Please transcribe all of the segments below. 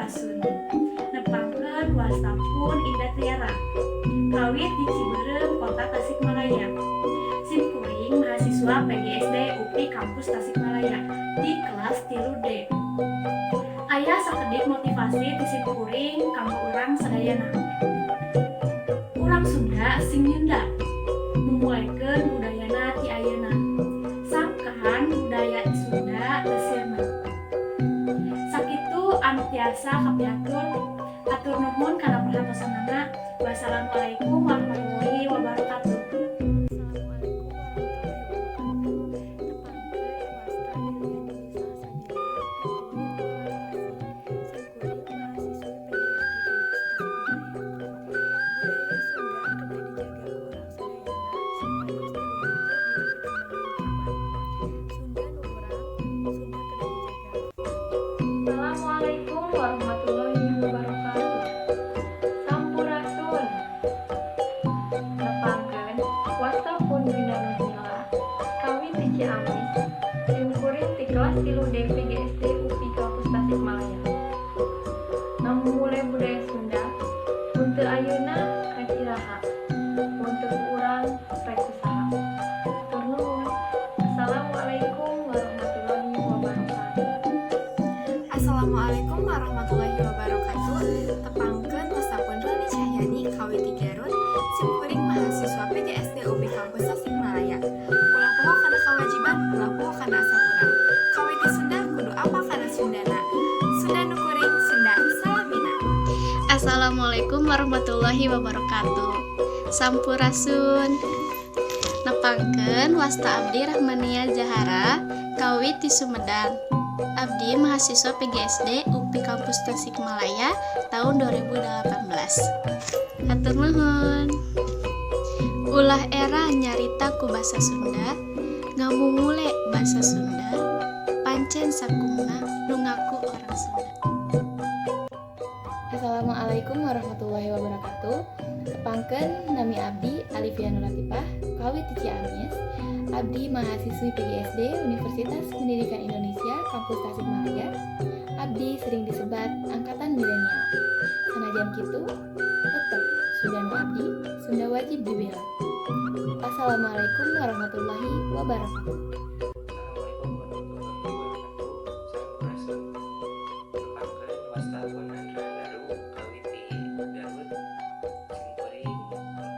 Sampurasun. Nepangkeun wasta pun Ida Tiara. Kawit di Cibeureum, Kota Tasikmalaya. Simkuring mahasiswa PGSD UPI Kampus Tasikmalaya di kelas 3D. Aya sakedik motivasi ti simkuring kanggo urang sadayana. Urang Sunda sing nyunda, mumulekeun budayana ti ayeuna. Sangkan budaya Sunda teu sirna. Sakitu anu tiasa kapihatur. Hatur nuhun kana perhatosanana. Wassalamualaikum warahmatullahi wabarakatuh. Assalamualaikum warahmatullahi wabarakatuh. Tepangkeun, wasta Brilian Dewi Salsabila, kawit ti Tasik. Simkuring mahasiswi PGSD Kampus Tasikmalaya. Budaya Sunda kedah dijaga ku urang sadayana supados teu bilih katinggaleun jaman. Sunda nu urang, Sunda kedah dijaga. Assalamualaikum warahmatullahi wabarakatuh. Sampurasun. Nepangkeun, wasta pun Winda Nurmila, kawit ti Ciamis. Simkuring ti kelas 3D PGSD UPI Kampus Tasikmalaya. Ngamumule budaya Sunda, mun teu ayeuna rek iraha, mun teu ku urang rek ku saha? Hatur nuhun. Assalamualaikum warahmatullahi wabarakatuh. Assalamualaikum warahmatullahi wabarakatuh. Tepangkeun, wasta pun Rani Cahyani, kawit ti Garut. Simkuring mahasiswa PGSD UPI Kampus Tasikmalaya. Ulah poho kana kewajiban, ulah poho kana asal urang. Kawit ti Sunda kudu apal kana Sundana. Sunda nu kuring, Sunda salamina. Assalamualaikum warahmatullahi wabarakatuh. Sampurasun. Nepangkeun, wasta abdi Rahmania Zahara, kawit di Sumedang. Abdi mahasiswa PGSD UPI Kampus Tasikmalaya tahun 2018. Hatur nuhun. Ulah era nyarita ku basa Sunda, ngamumule basa Sunda, pancen sakumna nu ngaku orang Sunda. Assalamualaikum warahmatullahi wabarakatuh. Tepangkeun, nami abdi Alivia Nuratifah, kawit ti Ciamis. Abdi mahasiswi PGSD Universitas Pendidikan Indonesia Kampus Tasikmalaya. Abdi sering disebat angkatan milenial. Sanajan kitu, tetep Sunda nu abdi, Sunda wajib dibela. Assalamualaikum warahmatullahi wabarakatuh. Assalamualaikum warahmatullahi wabarakatuh. Sampurasun. Tepangkeun, wasta pun Andra Daru, kawit ti Garut. Simkuring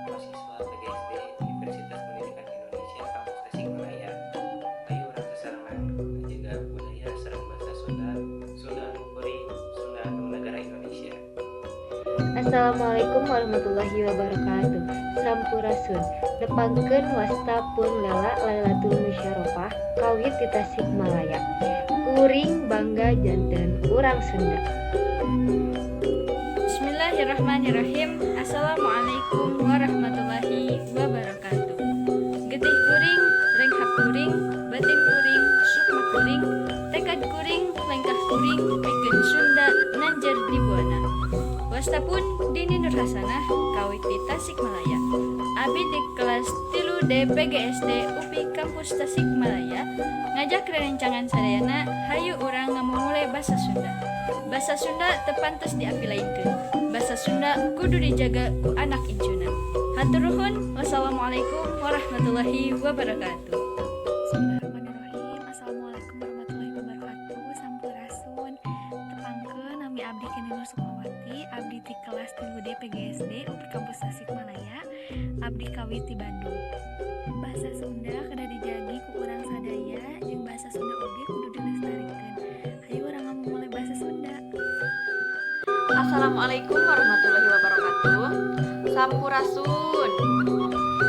mahasiswa PGSD Universitas Pendidikan Indonesia Kampus Tasikmalaya. Ayo urang sasarengan ngajaga budaya sareng bahasa Sunda. Sunda anu kuring, Sunda anu negara Indonesia. Assalamualaikum warahmatullahi wabarakatuh. Sampurasun. Nepangkeun, wasta pun Lela Lailatul Musyarofah, kawit di Tasikmalaya. Kuring bangga janten urang Sunda. Bismillahirrahmanirrahim. Assalamualaikum warahmatullahi wabarakatuh. Getih kuring, renghap kuring, batin kuring, sukma kuring, tekad kuring, lengkah kuring, pikeun Sunda nanjer di buana. Wasta pun Dini Nur Hasanah, kawit di Tasikmalaya. Abi di kelas 3D PGSD UPI Kampus Tasikmalaya ngajak rerencangan sadayana, hayu urang ngamumule basa Sunda. Basa Sunda teu pantes diapilainkeun. Basa Sunda kudu dijaga ku anak incuna. Hatur nuhun. Wassalamualaikum warahmatullahi wabarakatuh. Bismillahirrahmanirrahim. Assalamualaikum warahmatullahi wabarakatuh. Sampurasun. Tepangkeun, nami abdi Keni Nur Sukmawati. Abdi ti kelas 3D PGSD UPI Kampus Tasikmalaya. Abdi kawit ti Bandung. Bahasa Sunda kedah dijagi ku urang sadaya, jeung bahasa Sunda oge kudu dilestarikeun. Hayu urang ngamumule bahasa Sunda. Assalamualaikum warahmatullahi wabarakatuh. Sampurasun.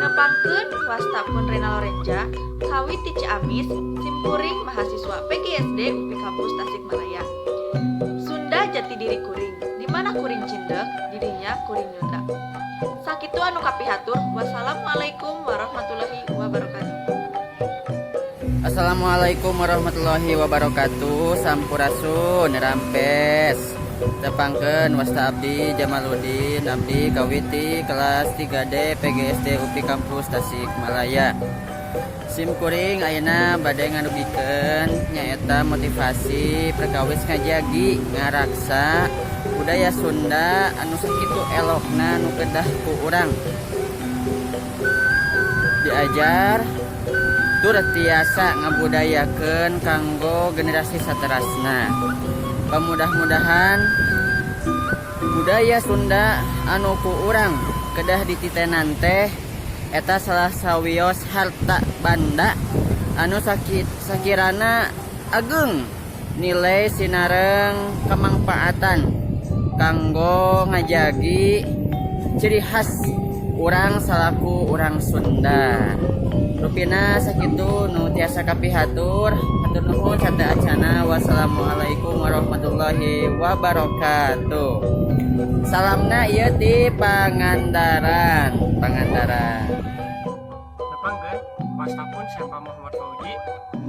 Nepangkeun, wasta pun Rena Lorenja, kawit ti Ciamis. Simkuring mahasiswa PGSD UPI Kampus Tasikmalaya. Sunda jati diri kuring. Di mana kuring cindek, didinya kuring nyunda. Sakitu anu kapihatur. Wassalamualaikum warahmatullahi wabarakatuh. Assalamualaikum warahmatullahi wabarakatuh. Sampurasun, rampes. Tepangkeun, wasta abdi Jamaludin. Abdi kawit ti kelas 3D PGSD UPI Kampus Tasikmalaya. Sim kuring ayeuna bade ngadugikeun nyaeta motivasi perkawis ngajagi ngaraksa budaya Sunda anu sakitu elokna nu kedah ku urang diajar tur tiasa ngabudayakeun kanggo generasi saterasna. Pamudah-mudahan budaya Sunda anu ku urang kedah dititenan teh eta salah sawios harta banda anu sakit sakirana ageng nilai sinareng kemangfaatan kanggo ngajagi ciri khas urang salaku urang Sunda. Rupina sakitu nu tiasa kapihatur, hatur nuhun sateuacana. Wassalamualaikum warahmatullahi wabarakatuh. Salamna ieu di Pangandaran, Pangandaran. Nepangkeun, wasta pun Syefa Muhammad Fauji,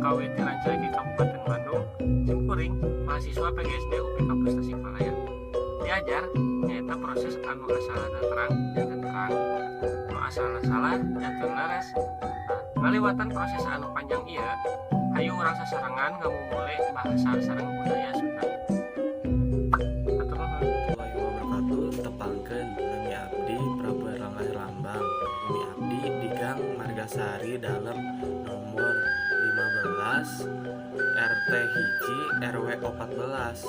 kawit ti Rancaekek Kabupaten Bandung, simkuring mahasiswa PGSD UPI Kampus Tasikmalaya. Diajar nyaeta proses anu asalna terang janten terang, nu asalna salah janten leres. Nah, ngaliwatan proses anu panjang ieu, hayu urang sasarengan ngamumule bahasa sareng budaya Sunda. Hatur nuhun. Warahmatullahi wabarakatuh. Tepangkeun, nami abdi Prabu Erlangga Herlambang. Nami abdi di Gang Margasari Dalem nomor 15 RT 1 RW 14.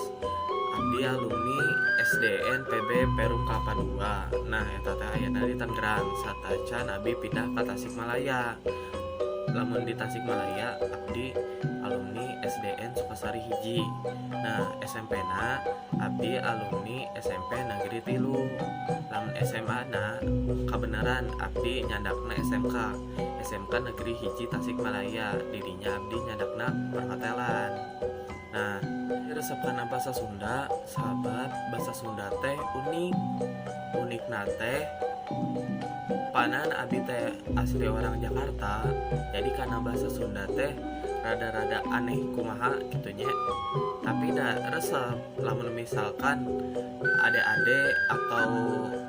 Abdi alumni SDN PB Perum Kelapa 2. Nah, eta teh ayana di Tangerang satacan abdi pindah ke Tasikmalaya. Lamun di Tasikmalaya abdi alumni SDN Sukasari 1. Nah, SMP na abdi alumni SMP Negeri 3. Lamun SMA na kebenaran abdi nyandakna SMK SMK Negeri 1 Tasikmalaya. Didinya abdi nyandakna perhotelan. Nah, resep kana bahasa Sunda sabab bahasa Sunda teh unik. Unik teh panan abdi teh asli orang Jakarta, jadi karena bahasa Sunda teh rada-rada aneh kumaha gitu nya, tapi da resep. Lamun misalkan adik-adik atau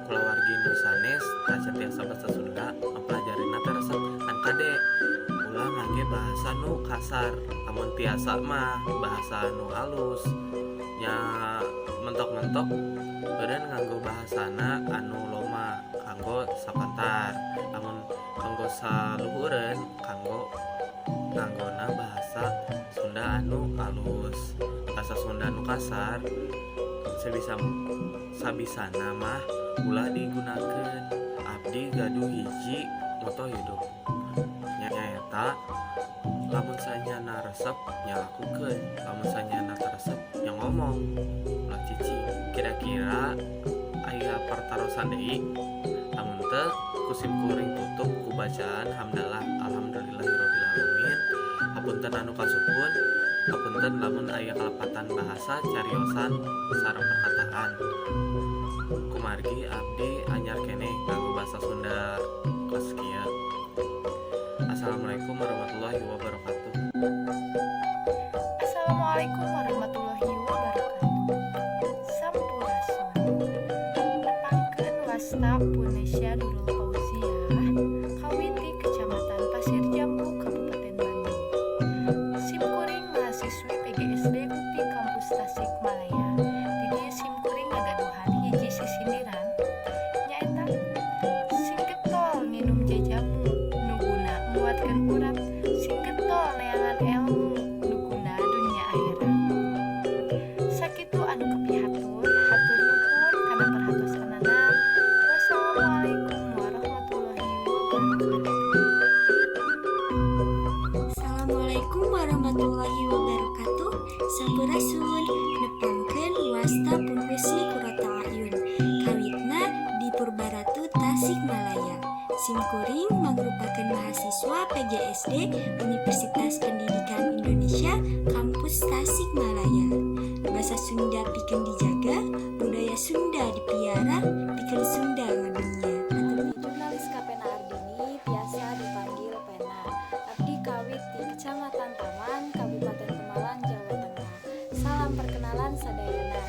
keluarga nu sanes tacan tiasa bahasa Sunda mempelajarina teh resep kan. Kade ulah ngangge bahasa nu kasar, lamun tiasa mah bahasa nu halus nya, mentok-mentok beureun nganggo bahasana anu loma kanggo sapantar. Lamun kanggo saluhureun, kanggo nganggona bahasa Sunda anu alus. Bahasa Sunda anu kasar sebisa sabisana mah ulah digunakeun. Abdi gaduh hiji moto hidup, nyaeta lamun sanyana resep nya lakukeun, lamun sanyana teu resep nya ngomong, ulah cicing. Kira-kira aya pertarosan deui? Lamun teu, ku sim kuring tutup ku bacaan hamdalah. Alhamdulillahirabbil alamin. Hapunten anu kasupun, hapunten lamun aya kalepatan bahasa, cariosan sareng perkataan, kumargi abdi anyar keneh nganggo bahasa Sunda kos kieu. Assalamualaikum warahmatullahi wabarakatuh. Assalamualaikum warahmatullahi wabarakatuh. Sampurasun. Nepangkeun, wasta pun Nesya Nurul Fauziah, kawit ti Kecamatan Pasir Jambu, Kabupaten Bandung. Simkuring mahasiswi PGSD UPI Kampus Tasikmalaya. Di dieu simkuring ngagaduhan hiji sisindiran, nyaeta sing getol nginum jajamu nu guna nguatkeun urat, sing getol neangan elmu nu guna dunya akhirat. Sakitu anu kapihatur, hatur nuhun kana perhatosanana. Wassalamualaikum warahmatullahi wabarakatuh. Assalamualaikum warahmatullahi wabarakatuh. Sampurasun. Nepangkeun, wasta pun Husni Qurrota A'yun, kawitna di Purbaratu, Tasikmalaya. Simkuring mangrupakeun mahasiswa PGSD Universitas Pendidikan Indonesia Kampus Tasikmalaya. Bahasa Sunda pikeun dijaga, budaya Sunda dipiara, pikeun Sunda ngadunya. Jurnalis Kapena Ardini, tiasa dipanggil Pena. Abdi kawit di Kecamatan Taman, Kabupaten Pemalang, Jawa Tengah. Salam perkenalan sadayana.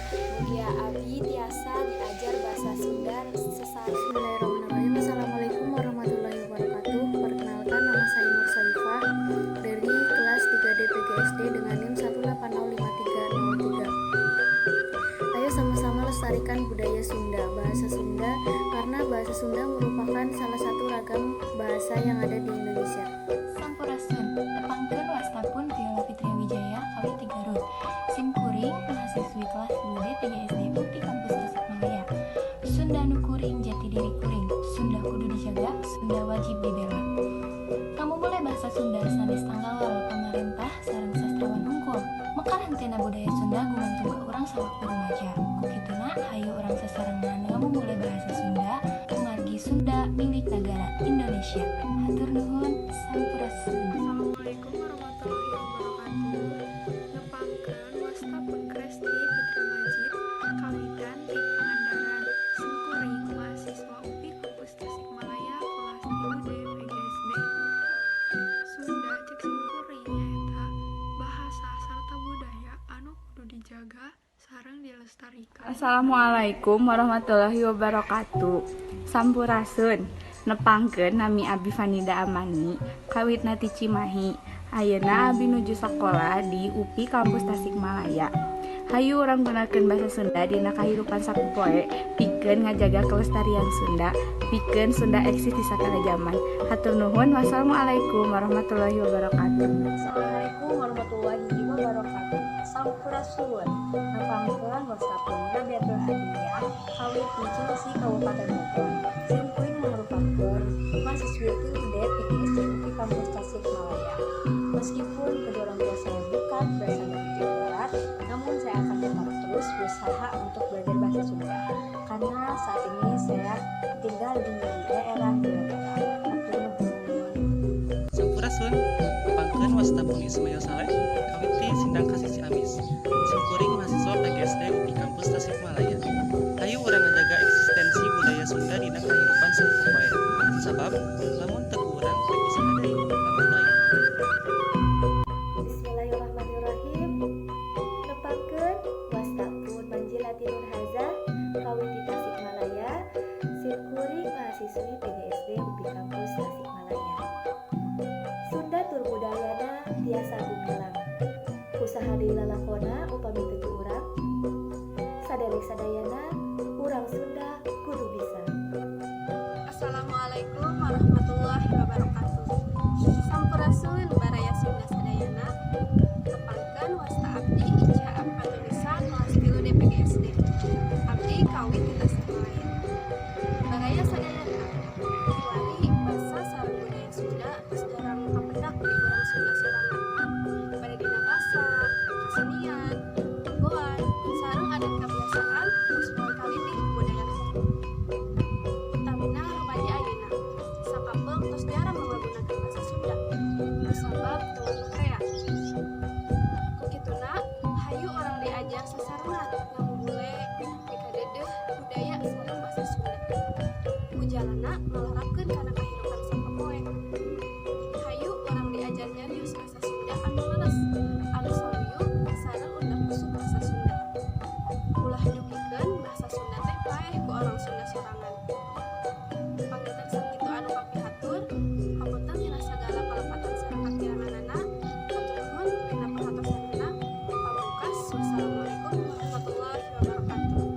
Mugia abdi tiasa diajar bahasa Sunda sesar. Bismillahirrahmanirrahim. Assalamualaikum warahmatullahi wabarakatuh. Perkenalkan, nama saya Nur Saifah. sama-sama lestarikan budaya Sunda, bahasa Sunda, karena bahasa Sunda merupakan salah satu ragam bahasa yang ada di Indonesia. Sampurasun, tepangkeun wasta pun Viola Fitria Wijaya kawit ti Garut. Sim kuring mahasiswi kelas 2D PGSD UPI Kampus Tasikmalaya. Sunda nu kuring jati diri kuring, Sunda kudu dijaga, Sunda wajib dibela. Ngamumule bahasa Sunda sanes tanggal pamarentah sareng sastrawan hungkul. Mekar hentena budaya Sunda gumantung ka urang sawaktu rumaja. Ku kituna hayu urang sasarengan ngamumule bahasa Sunda, kumargi Sunda milik negara Indonesia. Hatur nuhun, sampurasun. Assalamualaikum warahmatullahi wabarakatuh. Nepangkeun wasta pun Kresti Fitri Majid kawitan ti Pangandaran. Simkuring mahasiswa UPI Kampus Tasikmalaya kelas 3D PGSD. Sunda cek simkuring nyaeta bahasa sarta budaya anu kudu dijaga sareng dilestarikan. Assalamualaikum warahmatullahi wabarakatuh. Sampurasun. Nepangkeun nami Abi Fanida Amani, kawitna ti Cimahi. Ayeuna abi nuju sakola di UPI Kampus Tasikmalaya. Hayu urang gunakeun bahasa Sunda dina kahirupan sapopoe pikeun ngajaga kelestarian Sunda, pikeun Sunda eksis di sagala zaman. Hatur nuhun, wassalamualaikum warahmatullahi wabarakatuh. Assalamualaikum warahmatullahi wabarakatuh. Sampurasun. Nepangkeun wasta pun Rabiatul Adiyah kawit ti Ciwesi, Kabupaten Bogor. Simkuring merupakan mahasiswi 3D PGSD UPI Kampus Tasikmalaya. Meskipun kedua orang tua saya bukan berasal dari Jawa Barat, namun saya akan tetap terus berusaha untuk belajar bahasa Sunda karena saat ini saya tinggal di daerah Jawa Barat. Hatur nuhun. Sampurasun, tepangkeun wasta pun Ismail Saleh, kawit ti Sindangkasih, Ciamis. Simkuring mahasiswa PGSD UPI Kampus Tasikmalaya. Hayu urang ngajaga eksistensi budaya Sunda dina kahirupan sapopoe. Sabab lamun teu ku urang rek ku saha deui, lamun lain. Bismillahirrahmanirrahim. Nepangkeun wasta pun Manjilati Nurhaza kawit di Tasikmalaya. Simkuring mahasiswi PGSD UPI Kampus Tasikmalaya. Sunda tur budayana tiasa gumilang. Ku saha deui lalakona upami teu ku urang? Saderek sadayana urang Sunda kudu bisa. Assalamualaikum warahmatullahi wabarakatuh. Sampurasun baraya Sunda sadayana. Tepangkeun wasta abdi Ica Afatulisa kelas 3 DPGSD. Abdi kawit di Tasikmalaya. Baraya sadayana, kiwari basa sareng budaya Sunda tos jarang kapendak di urang Sunda sorangan. Bade dina basa, kasenian, tonggoan, sareng adat kebiasaan tos mulai kalindih budaya. Utamina rumaja ayeuna sakapeung tos jarang ngagunakeun basa Sunda kusabab teu wanoh rea. Ku kituna hayu urang diajar sasarengan ngamumule mikadeudeuh budaya sareng basa Sunda. Ku jalana ngalarapkeun kana kahirupan sapopoe. Hayu urang diajar nyarios basa Sunda anu leres, anu saluyu sareng undak usuk basa Sunda. Ulah dugikeun basa Sunda teh paeh ku orang Sunda sorangan. Panginten sakitu anu kapihatur, hapunten tina sagala kalepatan sareng kakiranganana. Hatur nuhun tina perhatosanana. Pamungkas, wassalamualaikum warahmatullahi wabarakatuh.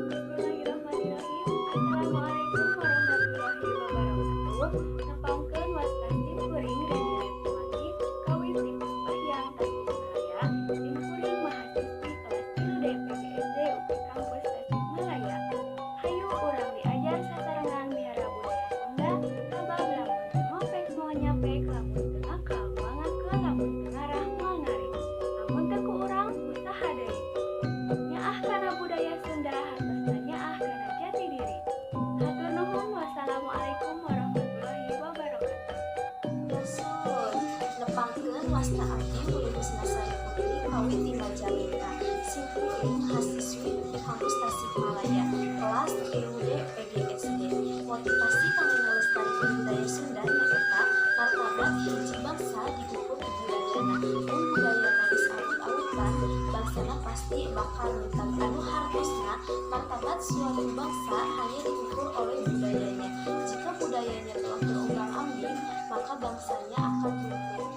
Bismillahirrahmanirrahim. Assalamualaikum warahmatullahi wabarakatuh. Nepangkeun wasta simkuring Rini Retmawati kawit ti Puspahyang, Tasikmalaya. Simkuring mahasiswi kelas 3D PGSD UPI Kampus Tasikmalaya. Hayu urang diajar sasarengan miara budaya Sunda, sabab lamun teu ngopek moal nyapek, lamun teu ngakal moal ngakeul, lamun teu ngarah moal narik. Lamun teu ku urang ku saha deui? Nyaah kana budaya Sunda hartosna nyaah kana jati diri. Hatur nuhun, wassalamualaikum warahmatullahi wabarakatuh. Rasul, nepangkeun wasta abdi Uli Husnasari Putri kawit di Majalengka. Simkuring mahasiswi UPI Kampus Tasikmalaya kelas 3D PGSD. Motivasi kanggo ngalestarikeun budaya Sunda nyaeta martabat hiji bangsa diukur ku budayana. Mun budayana geus awut-awutan, bangsana pasti bakal runtag, anu hartosna martabat suatu bangsa hanya diukur oleh budayanya. Jika budayanya telah terombang-ambing, maka bangsanya akan runtuh.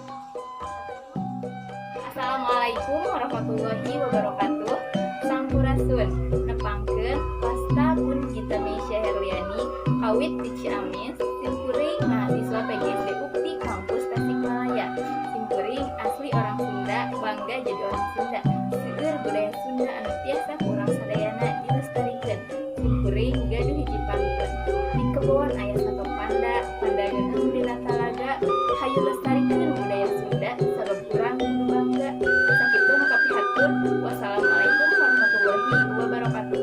Assalamualaikum. Assalamualaikum warahmatullahi wabarakatuh. Sampurasun. Nepangkeun wasta pun Gita Meisya Herliani kawit di Ciamis. Simkuring mahasiswa PGSD UPI Kampus Tasikmalaya. Simkuring asli orang Sunda, bangga jadi orang Sunda. Seueur budaya Sunda anu tiasa ku urang sadayana dilestarikeun. Simkuring gaduh hiji pantun. Di kebon aya sato panda, panda ngeungeun dina talaga. Hayu lestarikeun budaya Sunda sabab urang kudu bangga. Sakitu nu kapihatur. Wassalamualaikum warahmatullahi wabarakatuh.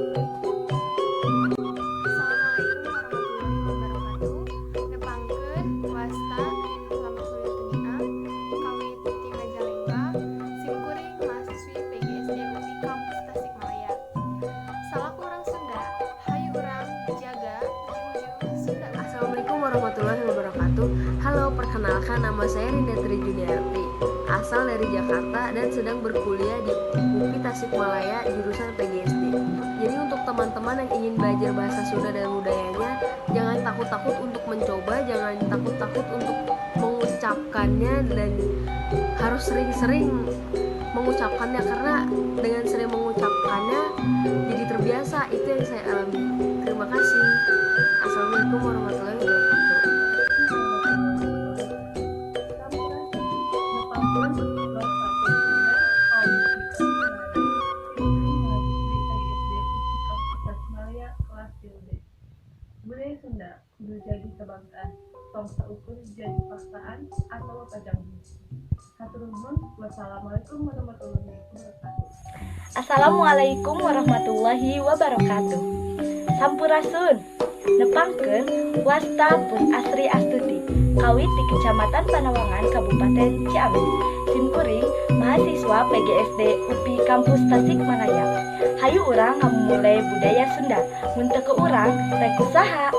Assalamualaikum warahmatullahi wabarakatuh. Nepangkeun wasta Rin Slamet Suryatuniam kawit ti Majalengka. Simkuring mahasiswi PGSD UPI Kampus Tasikmalaya. Salaku urang Sunda, hayu urang jaga, junjung Sunda. Assalamualaikum warahmatullahi wabarakatuh. Halo, perkenalkan, nama saya Rinda Tri Juniarti. Asal dari Jakarta dan sedang berkuliah di UPI Tasikmalaya jurusan PGSD. Jadi untuk teman-teman yang ingin belajar bahasa Sunda dan budayanya, jangan takut-takut untuk mencoba, jangan takut-takut untuk mengucapkannya, dan harus sering-sering mengucapkannya karena dengan sering mengucapkannya jadi terbiasa. Itu yang saya alami. Terima kasih. Assalamualaikum warahmatullahi wabarakatuh. Nepangkeun wasta pun Ina kawit ti Tasikmalaya. Simkuring mahasiswi PGSD UPI Kampus Tasikmalaya kelas 3D. Budaya Sunda kudu jadi kebanggaan, tong saukur jadi paksaan atawa pajanggung. Hatur nuhun, wassalamualaikum warahmatullahi wabarakatuh. Assalamualaikum warahmatullahi wabarakatuh. Sampurasun. Nepangkeun wasta pun Asri Astuti kawit di Kecamatan Panawangan, Kabupaten Ciamis. Simkuring mahasiswa PGSD UPI Kampus Tasikmalaya. Hayu urang ngamumule budaya Sunda. Mun teu ku urang, rek ku saha?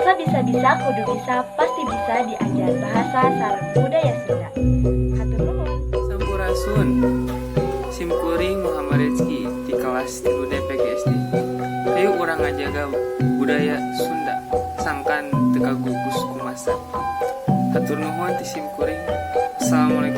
Sabisa-bisa kudu bisa, pasti bisa diajar bahasa sareng budaya Sunda. Hatur nuhun. Sampurasun. Simkuring Muhammad Rizky di kelas 3D PGSD. Hayu urang ngajaga budaya Sunda sangkan teu kagugus ku masa. Hatur nuhun ti simkuring. Assalamualaikum.